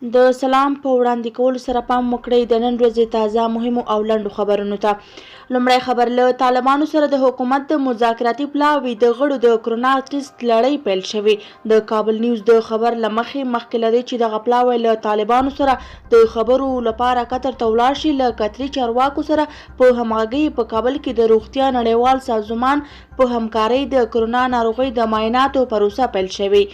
د سلام په وړاندې کولو سره پام وکړئ د نن ورځې تازه مهمو او لنډو خبرونو ته. لومړی خبر له طالبانو سره د حکومت د مذاکراتي پلاوي د غړو د کرونا ټیسټ لړۍ پیل شوې. د کابل نیوز د خبر له مخې مخکې له دې چې دغه پلاوی له طالبانو سره د خبرو لپاره قطر ته ولاړ شي له قطري چارواکو سره په همغږۍ په کابل کې د روغتیا نړیوال سازمان په همکارۍ د کرونا ناروغۍ د معایناتو پروسه پیل شوې.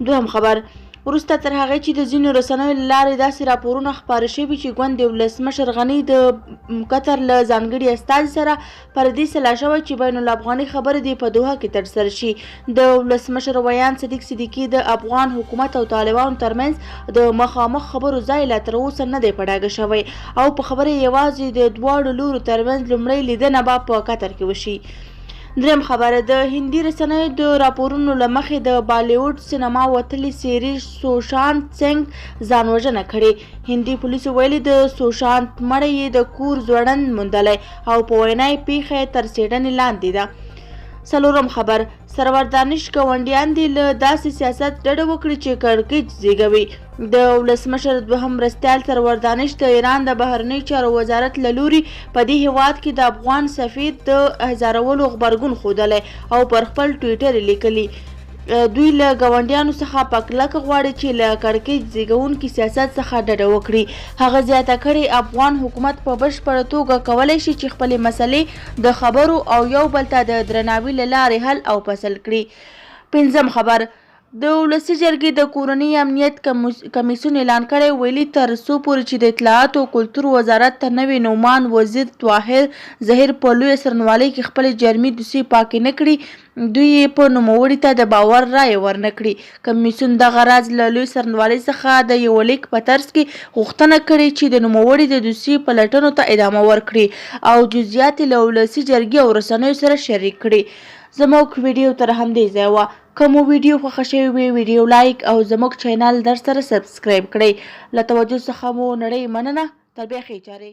دوهم خبر وروسته تر هغې چې د ځینو رسنیو له لارې داسې راپورونه خپاره شوي چې ګوندې ولسمشر غني د قطر له ځانګړي استازي سره پر دې سلا شوی چې بین الافغاني خبرې دې په دوحه کې ترسره شي. د ولسمشر ویاند صدیق صدیقي د افغان حکومت او طالبانو ترمنځ د مخامخ خبرو ځای لا تر اوسه نه دی په ډاګه شوی او په خبره یې یوازې د دواړو لورو ترمنځ لومړۍ لیدنه به په قطر کې وشي. دریم خبر د هندي رسنیو د راپورونو له مخې د بالیوډ سینما وتلي څېرې سوشانت سینګ ځان وژنه کړې. هندي پولیسو ویلي د سوشانت مړی یې د کور ځوړند موندلی او په وینا یې پېښه یې تر څېړنې لاندې ده. څلورم خبر سرور دانش ګاونډیان دې له داسې سیاست ډډه وکړي چې کړکېچ زېږوي. د ولسمشر دوهم مرستیال سرور دانش د ایران د بهرنیو چارو وزارت له لوري په دې هېواد کې د افغان سفیر د احضارولو غبرګون ښودلی او پر خپل ټویټر یې لیکلي، دوی له ګاونډیانو څخه په کلکه غواړي چې له کړکېچ زېږوونکي سیاست څخه ډډه وکړي. هغه زیاته کړې، افغان حکومت په بشپړه توګه کولی شي چې خپلې مسلې د خبرو او یو بل ته د درناوي له لارې حل او فصل کړي. پنځم خبر، د ولسي جرګې د کورني امنیت کمیسیون اعلان کړی ویلي تر څو پورې چې د اطلاعاتو او کلتور وزارت ته نوی نوماند وزیر طاهر زهیر په لویه څارنوالۍ کې خپلې جرمي دوسیې پاکې نه کړي دوی یې په نوموړي ته د باور رایه ورنه کړي. کمیسیون دغه راز له لوی څارنوالۍ څخه د یوه لیک په ترڅ کې غوښتنه کړې چې د نوموړي د دوسیې پلټنو ته ادامه ورکړي او جزیات یې له ولسي جرګې او رسنیو سره شریک کړي. زموږ ویډیو تر همدې ځایه وه. که مو ویډیو خوښه شوې وي ویډیو لایک او زموږ چینل درسره سبسکرایب کړئ. له توجه څخه مو نړۍ مننه. تر بیا ښې چارې.